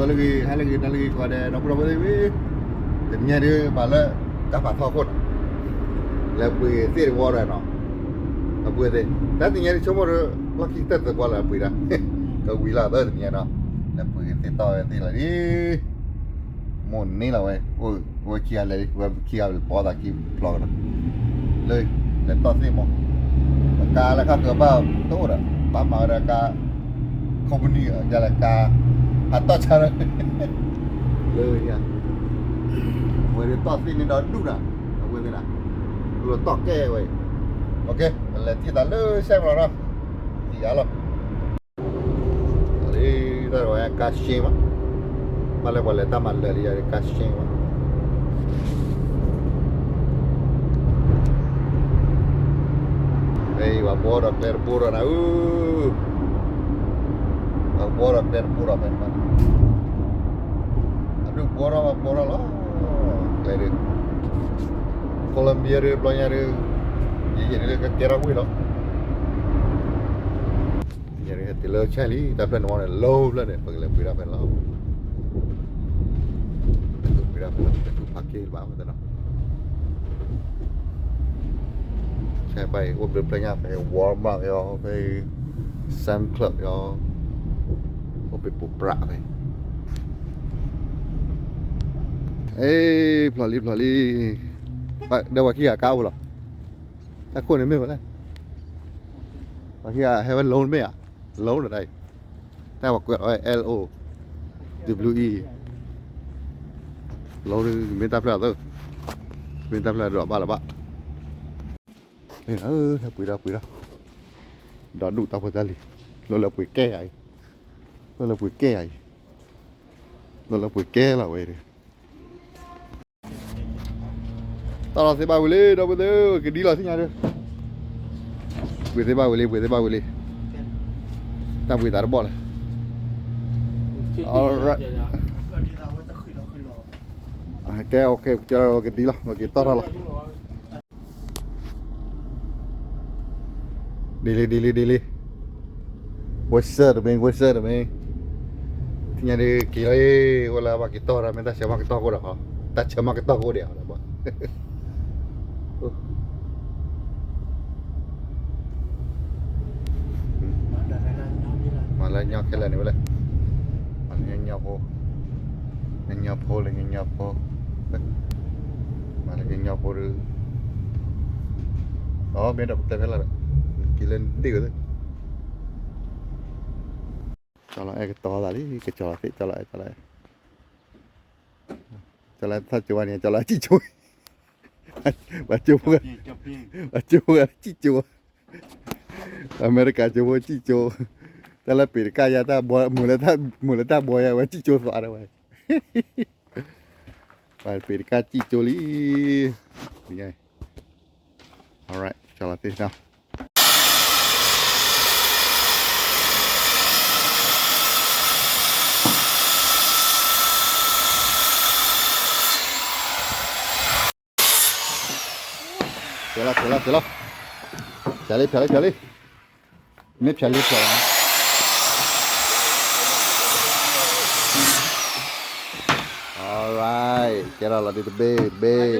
လၢဂ့ၤ ဟဲလၢဂ့ၤ တၢ်လၢဂ့ၤ ကိးဂၤဒဲး ဒီပုၢ်ဒီဝဲၢ်သ့ၣ်ဝဲ, တနံၤညါဒုး ဘၣ်လၢ ကါဖးထီခိၣ်နီၤ, လဲၤပှ့ၤသ့ၣ်တဝီဒီးနီၤ, အပုၢ်သ့ၣ် တၢ်တနံၤညါဒုး ဆိကမိၣ်ဒီး လီၢ်ခံကတၢၢ်သၢကွၢ်လၢပှ့ၤဒၣ်, ကဝံၤလီၤသၢတနံၤညါနီၤ, လဲၤပှ့ၤသ့ၣ်တီၢ်ဝဲသ့ၣ်လီၤဒ် မိၢ်န့ၢ်လီၤဝဲ, ဝဲခံဂၤလဲၤဒ် ဝဲခံဂၤလဲၤပိာ်သးခံဖျီကဒီး, လၢ လဲၤတီၢ်သ့ၣ်မး, ပကါလၢခါကဘၣ်တအိၣ်ဒီး ဘၣ်မၤဝဲဒၣ်ကါ company ယလဲၤကါ ဟးတီၢ်ဆါလၢ လၢ ဝဲဒၣ်တီၢ်သ့ၣ်န့ၣ်ဒီးဒူၣ်နၤ, အဝဲသ့ၣ်နၤ, လီၤတီၢ်ကဲဝဲ, ပလဲၤထံၣ်သးလၢ စဲးပလီၤနီၤ, ထံၣ်ယၤလီၤ လံ, တၢ်ဝဲကါရှ့မး, ဘၣ်လၢပှၤလဲၤတၢ်မၤလၢာ်လံယၤကါရှ့မး, ဖဲအံၤပှၤဘှီဒီးကျဲတဘိဒီးနၤဧၢ, ပှၤဘှီဒီးကျဲတဘိဒီးဖဲန့ၣ်, အဒုးဘှီထီၣ်ဘှီထီၣ်လီၤ, ကျဲဒုး, Colombia ဒုး ဘျီညါဒုး, ယယဲၢ်ဒုးလၢကကဲထီၣ်ဝ့ၢ်လီၤ ယဟဲတုၤလၢဆဲးလံ တၢ်ဖျၢၣ်န့ၣ်မ့ၢ်န့ၣ် လီၤဖျၢၣ်န့ၣ် ပကလဲၤပှ့ၤဒၣ်ဖဲလီၤ, ပှ့ၤဒၣ်ဖဲလီၤ ပှ့ၤဖးက့ၤဘၣ်ဝဲသ့ၣ်နီၤ, ဆဲးဖဲအံၤ အိၣ်ဘျၢဖျၢၣ်ညါဖဲ Walmart ယီၤ ဖဲ Sam's Club ယီၤ, အိၣ်ပ့ၤပိာ်ပြးဖဲ အ့ ဖျိးလံ ဖျိးလံ, ဒီးပှၤခံဂၤကါအိၣ်လီၤ, တၢ်ခိၣ်န့ၣ်မ့ၢ်ဝဲလဲၣ်, ပှၤခံဂၤဟဲဝဲ loan မ့ၢ်ဧါ, loan ဒီးတၢ်အံၤ, တၢ်ပှၤကွဲးလီၤဝဲ L O W E, loan မ့ၢ်တၢ်ဖျၢၣ်အသၢ, မ့ၢ်တၢ်ဖျၢၣ်ဒီးဘၣ်လၢၤဘၣ်, မ့ၢ်ဧါ, ပှ့ၤဒီးပှ့ၤဒီး, ဒီးဒူၣ်တၢ်ဖိတၢ်လံၤ, လၢလၢပှ့ၤကဲယၤအံၤ, လၢလၢပှ့ၤကဲယၤအံၤ, လၢလၢပှ့ၤကဲလီၤဝဲဒီး တၢ်လီၤသ့ဘၣ်ဝံၤလံ ဒီပုၢ်ဝဲၢ်သ့ၣ်ဧၢ, ကဒံလီၤသ့ၣ်ညါဒီး, ပှ့ၤသ့ဘၣ်ဝံၤလံ ပှ့ၤသ့ဘၣ်ဝံၤလံ, တၢ်ပှ့ၤသးတဘီၣ်လၢ, alright, ကဲ okay ကဒံလီၤ က့ၤတီၢ်ထီၣ်လီၤ ဒ်လံ ဒ်လံ ဒ်လံ, ဝဲစၢၢ်တမ့ၢ် ဝဲစၢၢ်တမ့ၢ်, ထံၣ်ညါဒ်က့ၤလီၤ, အိၣ်လၢပှၤက့ၤတီၢ်ဒီး မ့ၢ်တၢ်ဆၢမၤကတီၢ်ဃိဒီး, တၢ်ဆၢမၤကတီၢ်ဃိဒီး, မၤလၢညီခဲလၢာ်န့ၣ်ဝဲလဲၣ်, မၤလၢညီညီဖိ, ညီညီဖိလၢညီညီဖိ, မၤလၢညီညီဖိဒီး, အမ့ၢ်ဒီးပတဲဖဲလၢ်ဒီး, က့ၤလၢဒ့ၣ်ဝဲသ့ၣ် ကၠီလီၤအဲၣ်ကတီၤသးလံ ကၠီလီၤသ့ၣ် ကၠီလီၤအဲၣ် ကၠီလီၤအဲၣ်, ကၠီလီၤအဲၣ်ထီၣ်ကၠိဝဲန့ၣ် ကၠီလီၤအဲၣ်စံၣ်ကၠိ, ပှၤကၠိဖိ, ပှၤကၠိဖိစံၣ်ကၠိ, အမဲရကၤကၠိဖိစံၣ်ကၠိ, တၢ်လၢပ့းတကၢ်ယါတၢ်ဘီ မုာ်လၢတၢ်ဘီယါဝဲစံၣ်ကၠိသွးတဝဲ, ပှၤပ့းတကၢ်စံၣ်ကၠိလံ, ကၠီလီၤသ့ၣ်နီၤ ဖျဲးလီၤ ဖျဲးလီၤ ဖျဲးလီၤ, ဖျဲးလံ ဖျဲးလံ ဖျဲးလံ, မ့ၢ်ဖျဲးလံ ဖျဲးလီၤ, alright ကဲထီၣ်လီၤဒ်တဘ့ၣ်တဘ့ၣ်,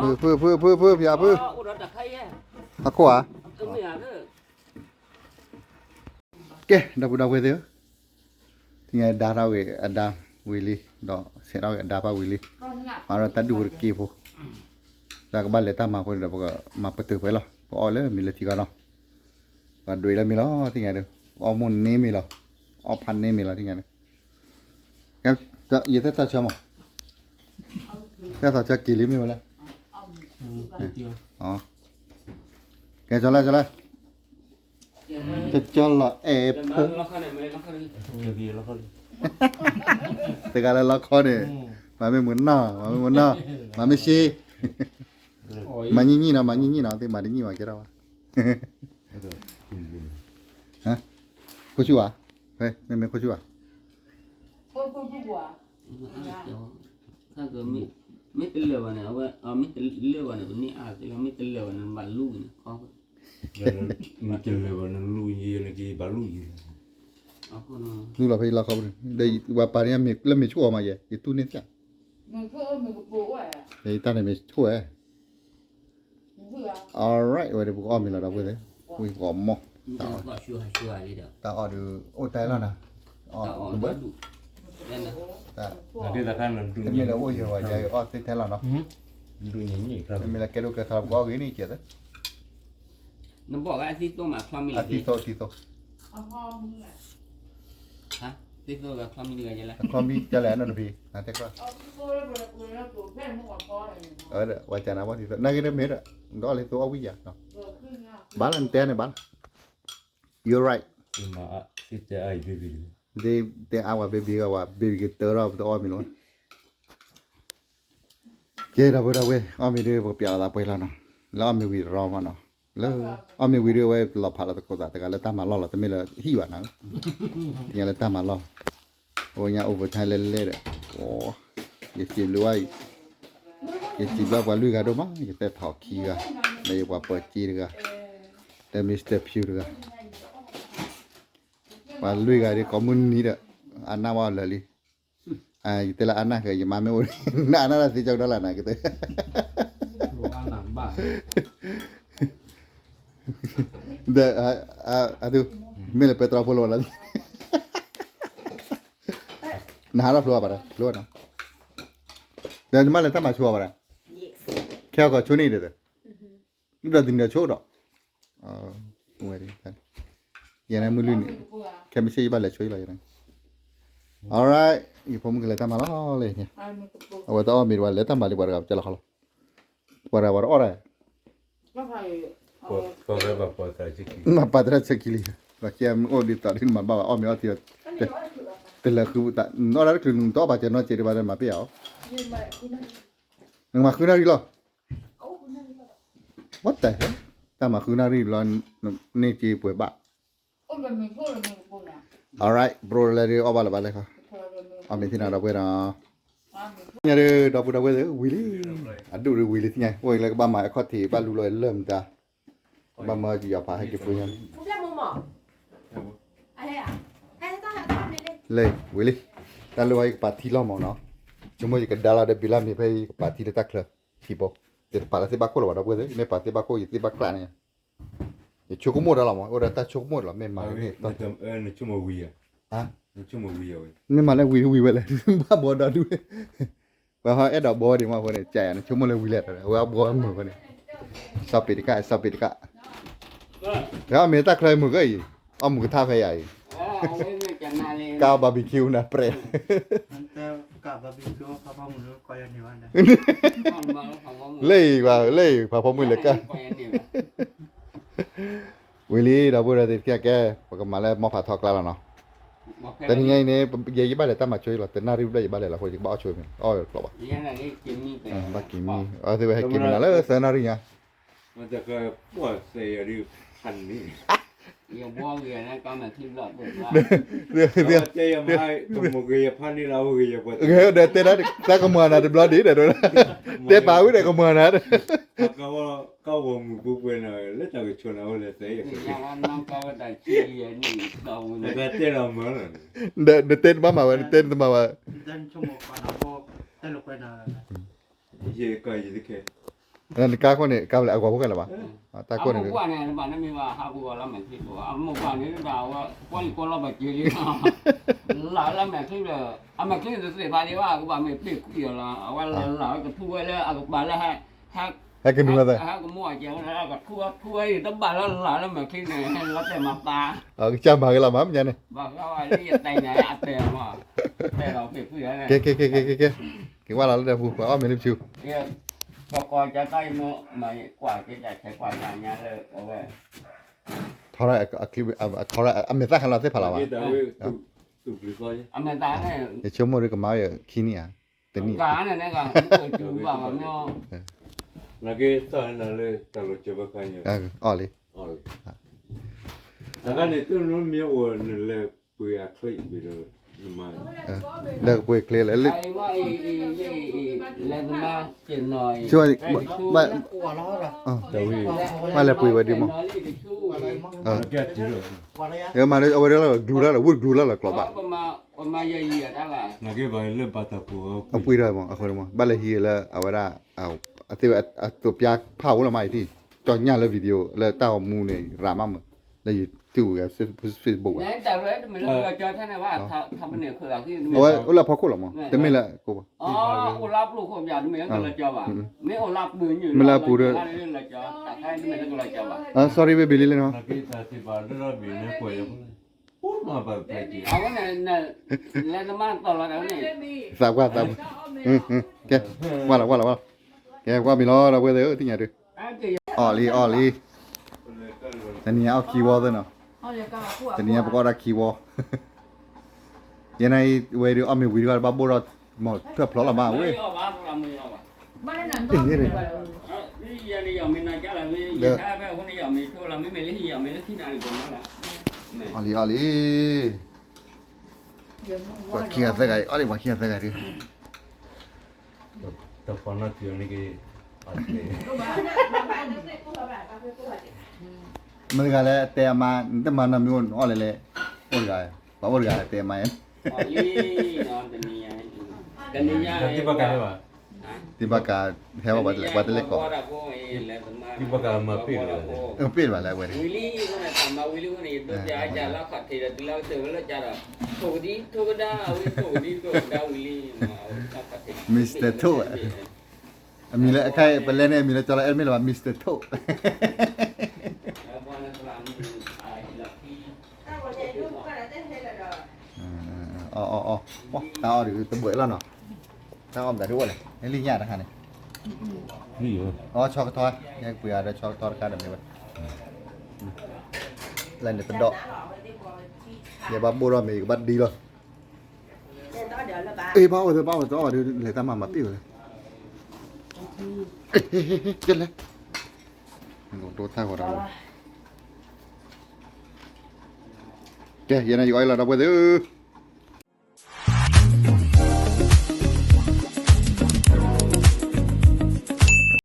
ဖု ဖု ဖု ဖု ဖု ဖု ဖု ဖု ဟီၣ်ခိၣ်ဧါ, ကဲ ဒီပုၢ်ဒီဝဲၢ်သ့ၣ်ဧၢ, သ့ၣ်ညါဒါထီၣ်ဝဲအဒါဝံၤလံ, ဒီးဆဲးထီၣ်ဝဲအဒါဘၣ်ဝံၤလံ, မၤဒီးတၢ်ဒူၣ်ဖိတက့ၢ်ဖိ, တၢ်ကဘၣ်လဲၤတၢ်မၤဖိဒီး ပကမၤပတုာ်ဖဲလီၤ, ပအီၣ်လၢမံၤလၢထံကီၢ်နီၤ, ပှၤဒွဲလၢမံၤလီၤ သ့ၣ်ညါဒီး, အီၣ်မိၢ်န့ၢ်မံၤလီၤ, အီၣ်ဖးန့ၢ်မံၤလီၤ သ့ၣ်ညါဒီး, ယသဲၣ်သးဆၢမး, သဲၣ်သးဆၢက့ၤလံမ့ၢ်ဝဲလဲၣ်, ကဲ ကၠီလၢ ကၠီလၢ ကၠီလီၤအဲၣ်ဖၢ တဂၤလၢလီခီန့ၣ်, မၤမ့ၢ်မုာ်နီၢ် မၤမ့ၢ်မုာ်နီၢ်, မၤမ့ၢ်ရှ့, မၤညံၣ်ညံၣ်နီၤ မၤညံၣ်ညံၣ်နီၤ သ့ၣ်မၤတညံၣ်မၤကဲထီၣ်ဘၣ်, ခိၣ်ဆူၣ်ဧါ, မ့မ့ၢ်ခိၣ်ဆူၣ်ဧါ, မ့ၢ်တလၢာ်ဘၣ်န့ၣ် အဝဲ မ့ၢ်တလၢာ်ဘၣ်န့ၣ် ပန့ၢ်အါသ့လီၤ မ့ၢ်တလၢာ်ဘၣ်န့ၣ် ဘၣ်လူၢ်န့ၣ် မ့ၢ်တလၢာ်ဘၣ်န့ၣ် လူၢ်ယံၤန့ၣ်က့ၤဘၣ်လူၢ်ယံၤလီၤ, သူလီၤဖဲယလီၢ်ခီပူၤန့ၣ် ဒီးဝဲပာ်န့ၢ်လၢမ့ၢ်ဆိၣ်အီၤမးယဲ ယတူၢ်န့ၢ်သ့ၣ် ယတၢ်န့ၣ်မ့ၢ်ဆိၣ်ဝဲ alright ဝဲဒီးပကအီၣ်မ့ၤလီၤဒီပုၢ်ဝဲၢ်သ့ၣ် ဝံၤကီးမီၢ် တၢ်အီၣ်ဒုးအိၣ်တၢ်လီၤနၤ အီၣ်တဘၣ် တမ့ၢ်လၢအိၣ်ယဲဝဲယဲအီၣ်သ့ထဲလီၤနီၤ တမ့ၢ်လၢကဲဒိၣ်ကဲထီပကအီၣ်ဂ့ၤန့ၣ်ကဲသ့ အသံသိ အခီမံကလဲၣ်နီတဖံ နတဲကျီ ဝဲကနၣ်ဘၣ်သံသိ နာ်က့တမ့ၢ်ဒီး ဒီးလၢသိအီၣ်ဝံၣ်ယၤနီၤ ဘၣ်လၢနတဲန့ၣ်ဘၣ်လၢ you're right တဲအါဝဲ baby ဂၤဝဲ baby ကတၢၢ်ထီၣ်ပတအီၣ်မ့ၤလီၤ ကဲဒီပုၢ်ဝဲၢ် အီၣ်မ့ၤဒုးပကပျးလီၤသးပှဲၤလီၤနီၤ လၢအီၣ်မ့ၤဝံၤတရီမးနီၤ လၢ အီၣ်မ့ၤဝံၤဒုးအဝဲလီၤဖးလီၤသကိးသးတဂၤလၢတၢ်မၤလီၢ်လီၤ တမ့ၢ်လၢဟံၣ်ဘၣ်နၤ သ့ၣ်ညါလၢတၢ်မၤလီၢ် အဝဲညါ overtime လဲၣ်လဲၣ်ဒီး ယစံးဘျုးဘၣ် ယစံးဘျုးပှၤလွံၢ်ဂၤဒိၣ်မး ယသဲထီၣ်ခံဂၤ ဒီးယပှၤပၢၤစ့တဂၤ ဒီး Mister Pugh တဂၤ ပှၤလွံၢ်ဂၤဒ်ကိးမုၢ်နံၤဒီး အနၢ်ဝဲအီၤလၢာ်လံ ယတဲလၢအနၢ်ဃဲ ယမါမ့ၢ်အိၣ် နအနၢ်တၢ်သ့ကၠီကဒါလၢနၤကသ့ ဒီး အသူ မ့ၢ်လၢပဲတြီဖိလီၤလီၤ နဟးထီၣ်ဖျိအီၤဘၣ်ဒီး ဖျိနီၤ ဒီးနမ့ၢ်လဲၤတၢ်မၤဆိအီၤဘၣ်ဒီး ခဲအီၤကီးဆိန့ၣ်ဒီး ဒီးတနံၤဒီးဆိဒီး ဝဲ ယဲန့ၣ်မုၢ်လွံၢ်နံၤ ခဲမုၢ်ဆ့ၣ်ယဘၣ်လဲၤဆိအံၤလီၤ ယဲန့ၣ် alright ယဖိမုၣ်ကလဲၤတၢ်မၤလီၤလၢ အဝဲတအီၣ်မ့ၤတဝဲလဲၤတၢ်မၤလံပှၤတဂၤပကလီၤခီလီၤ ပှၤတဂၤပှၤတအီၣ်ဒၣ် မၤပာ်သရၣ်ဆၢခံလံ ပှၤကဲမ့ၢ်အိၣ်ဒ်သိးဒ်နမၤဘၣ်ဘၣ် အီၣ်မ့ၤအီၣ်ထံ တလၢၤဃုတၢ် နအီၣ်ဒၣ်တချုးနတအီၣ်ပာ်စၢၤနီတစဲးဒံးဘၣ်ဒီးမၤပ့ၢ်ယၤအီၤ နကမၤဃုနၣ်ရံၣ်လီၤ what the hell တၢ်မၤဃုနၣ်ရံၣ်ဘျီ န့ၢ်က့ၤပှဲၤဘၣ် alright bro လဲၤဒုးအီၣ်ဘၣ်လၢၤဘၣ်လဲၣ်ခီ အီၣ်မ့ၤသ့ၣ်နၤဒီပုၢ်ဝဲၢ်နီၤ ညါဒုး ဒီပုၢ်ဝဲၢ်သ့ၣ် ဝံၤလံ အဒိၣ်ဒုးဝံၤလံသ့ၣ်ညါ အိၣ်လၢကဘၣ်မၤအခီၣ်ထံး ဘၣ်လူလီၤလၢမတၤ ဘၣ်မၢယီၤဖးဟဲက့ၤဖိညါ လၢ ဝံၤလံ တၢ်လၢဝဲယကပာ်ထံလီၤမးနီၤ ဆိကမိၣ်ယကဒါလီၤဒီးဘံလၢမ့ၤဖဲယကပာ်ထံလၢတၢ်ချၢ ထံဖိ ယတပာ်လၢသ့ၣ်ဘၣ်ခိၣ်လၢၤဘၣ် ဒီပုၢ်ဝဲၢ်သ့ၣ် မ့ၢ်ပာ်သ့ၣ်ဘၣ်ခိၣ် ယသ့ၣ်ဘၣ်ကျးန့ၣ် ယဆိကမိၣ်တၢ်လီၤမး အိၣ်ဒီးတၢ်ဆိကမိၣ်လီၤ မ့ၢ်မၤလၢမ့ၢ် မ့ၢ်မၤလၢဝံၤဝံၤဝဲလဲၣ် ဘၣ်ဘီဒီဒူၣ် ပှၤဟီအဲၣ်ဒိးဘီဒံးမးအဃိန့ၣ် ကနဆိကမိၣ်လၢဝံၤလဲၣ် အဝဲအဘီမုာ်အဃိန့ၣ် စီၤပ့းတကး စီၤပ့းတကး ဒီးအီၣ်မ့ၤတၢ်ချၢမုာ်ကၢအံၤ အီၣ်မုာ်ကထါဖဲယၤအံၤ ကါ barbecue နၤပြဲး လၢအံၤ လၢအံၤ ပှၤဖိမုၣ်လဲၤကါ ဝံၤလံ ဒီပုၢ်ဝဲၢ်သ့ၣ်တဖၣ်ကဲ ပကမၤလၢမီၢ်ဖးထီကျါလီၤနီၤ တနံၤညါအံၤန့ၣ် ယဲယဘၣ်လဲၤတၢ်မၤဆိအံၤလီၤ တနၣ်ရံၣ်ဘျဲၣ်ယဘၣ်လဲၤလီၤအဃိ ယကဘၣ်အီၣ်ဆိမ့ၤ အီၣ်ဝဲတကျိးဘၣ် ဘၣ်က့ၤမံ အဝဲသ့ၣ်ဝဲဟဲက့ၤမနၤလၢသၢနၣ်ရံၣ်ညါ ဒီးတဲဒၣ် တၢ်ကမၤနၤတဘျီဒ်ဒီး တဲပာ်ဝံၤဒီးကမၤနၤ နတဲတဘၣ်မၤဝဲ နတဲတမၤဝဲ နကါခိၣ်န့ၣ် ကါဘျဲၣ်အဂီၤဖိခဲလၢာ်ဘၣ် တၢ်ခိၣ်န့ၣ် လၢအမဲာ်ချံဒီး အမဲာ်ချံတသ့ၣ်ဖးဒံးဘၣ် ကဘၣ်မ့ၢ်ပ့ၢ်ကွံာ်အီၤလီၤ အဝဲလၢလၢကထူဝဲလၢအကပၤလၢ ဟဲကနူၤလီၤသး ကထူဝဲအံၤတဘၣ်လၢလၢလၢမဲာ်ချံန့ၣ် လီၤတဲာ်မၤပာ် ကစၢ်မၤက့ၤလီၤမး မညါန့ၣ် ကဲ ကဲ ကဲ ကဲ က့ၤဝဲလီၤလၢဒၢးပူၤ ပှၤအီၣ်မ့ၤလၢပစု ထီရၢ်အမဲာ်သၣ်ခါလီၤသ့ၣ်ဖးလီၤဘၣ် ယဆိကမိၣ်ဒ်ကမၤဝဲခံနံၣ်ဧါ တနံၣ် အီၣ်လံ တခါန့ၣ် တမ့ၢ်အိၣ်နလဲၤပှ့ၤအချံဘ့ၣ်ဒီး လၢကပှ့ၤချ့လၢ ဘၣ်လဲၤပှ့ၤဝဲဒ်မး, မၤလၢအဝဲဒၣ်လီၤ ကလူၤလၢ်လီၤ ဝိၣ်ကလူၤလၢ်လီၤ ကျိးဘၣ်, အပှ့ၤထီၣ်မး အဃိမး ဘၣ်လဲၤဟံးလၢ အဝဲဒၣ် အသ့ၣ်ဝဲအသိးပျါဖးအိၣ်လီၤမးအံၤထံၣ်, ကၠီညၣ်လၢ video လၢတၢ်ဂီၤမူန့ၣ် ရၤမးမး, လၢ YouTube ဂ့ၤ Facebook ဂ့ၤ အဝဲအိၣ်လၢအဖီခိၣ်လီၤမး တမ့ၢ်လၢကိးဘၣ်, မ့ၢ်လၢအပူၤဒီး sorry baby လံလဲၣ်နီၤ, သးပှၢ်သးပှၢ်, ကဲ ဝဲလီၤဝဲလီၤဝဲလီၤ, ကဲကွၢ်မံၤလီၤ ဒီပုၢ်ဝဲၢ်သ့ၣ်ဧၢ သ့ၣ်ညါဒုး, အီၣ်လံအီၣ်လံ, တနံၤညါအီၣ်ခံဝီသ့ၣ်နီၤ, တနံၤညါပကအီၣ်ဒၣ်ခံဝီ ယဲန့ၣ်အံၤ ဝဲဒုးအီၣ်မ့ၤဝံၤတဂၤ ဘၣ်ဘိၣ်ဒီး မ့ၢ်ထွဲၣ်ဖျိးလီၤမးဝဲ, အ့ၣ်န့ၣ်, အီၣ်လံအီၣ်လံ, ပှၤခံဂၤသၢဂၤအံၤ အီၣ်လံပှၤခံဂၤသၢဂၤဒုး, တဖီနီၢ်ထံန့ၣ်က့ၤ မ့ၢ်တဂၤလၢတဲအမါ နတမၤနီတမံၤအိၣ်နအီၣ်လဲၣ်လဲၣ်, အိၣ်တဂၤ, ပှၤအိၣ်တဂၤတဲအမါ, တနံၤညါ, တနံၤညါ, တဘၣ်ကး, ဟဲဘၣ်ပှၤတလဲၤကိး, တဘၣ်ကးမၤပ့ၢ်လီၤ, ပ့ၢ်ဘၣ်လၢအဝဲန့ၣ်, Mister Toad, အမံၤလၢအခါပလဲန့ၣ် အမံၤလၢကၠီလၢအဲၣ်မ့ၢ်လၢၤဘၣ် Mister Toad, အီၣ်အီၣ်အီၣ်, တၢ်အီၣ်ဒုးတဘၢးလီၤနီၤ, တၢ်အီၣ်မတၤဒုးအိၣ်လဲၣ် နလံၣ်ညၣ်တခါန့ၣ်, အီၣ်ဆီကထီ, ယကပှ့ၤအီၤဒီးဆီကထီတခါဒီးမ့ၢ်ဝဲ, လၢန့ၣ်တဒီး, ယဘၣ်ဘိၣ်ထီၣ်မ့ၤ ယကဘၣ်ဒံလီၤ, အ့ၣ် ဘၣ်အီၣ်သ့ ဘၣ်အီၣ်သ့ တအီၣ်ဒုး လဲၤတၢ်မၤမၤပ့ၢ်ဝဲလဲၣ်, ကဲလဲၣ်, ဒိၣ်ထၢ်ဃီၤဒီး, ကဲ ယဲန့ၣ်ယအီၣ်အံၤလီၤ ဒီပုၢ်ဝဲၢ်သ့ၣ်ဧၢ